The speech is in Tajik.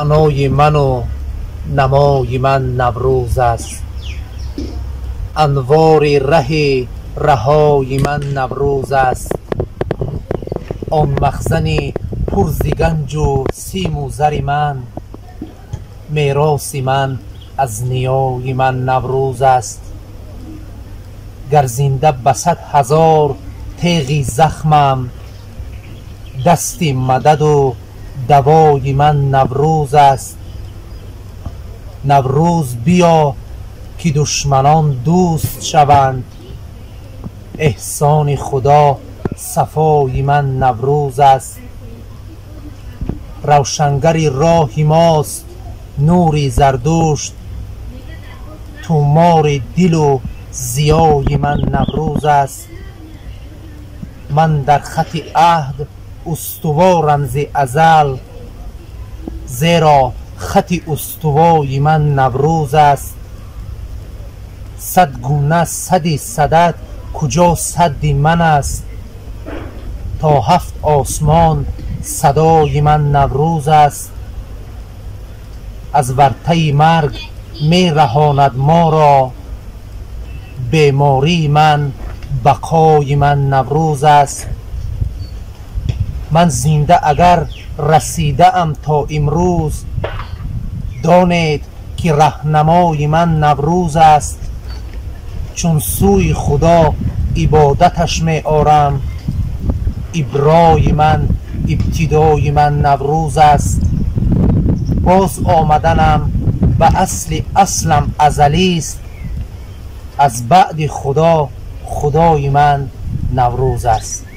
Маънои ману намои ман Наврӯз аст. Анвори раҳи раҳои ман Наврӯз аст. Он махзани пур зи ганҷу симу зари ман, мероси ман аз ниёи ман Наврӯз аст. Гар зинда ба 100 000 теғи захмам, дасти мададу давои ман Наврӯз аст. Наврӯз биё, ки душманон дӯст шаванд, эҳсони Худо сафои ман Наврӯз аст. Равшангари роҳи мост нури Зардушт, тумори дилу зиёи ман Наврӯз аст. Ман дар хати аҳд устуворам зи азал, зеро хати устувои ман Наврӯз аст. Сад гуна сади садад куҷо садди ман аст? То ҳафт осмон садои ман Наврӯз аст. Аз вартаи марг мераҳонад моро бемории ман, бақои ман Наврӯз аст. Ман зинда агар расидаам то имрӯз, донед, ки раҳнамои ман Наврӯз аст. Чун сӯи Худо ибодаташ меорам, иброи ман, ибтидои ман Наврӯз аст. Боз омаданам ба асли аслам азалист, аз баъди Худо худои ман Наврӯз аст.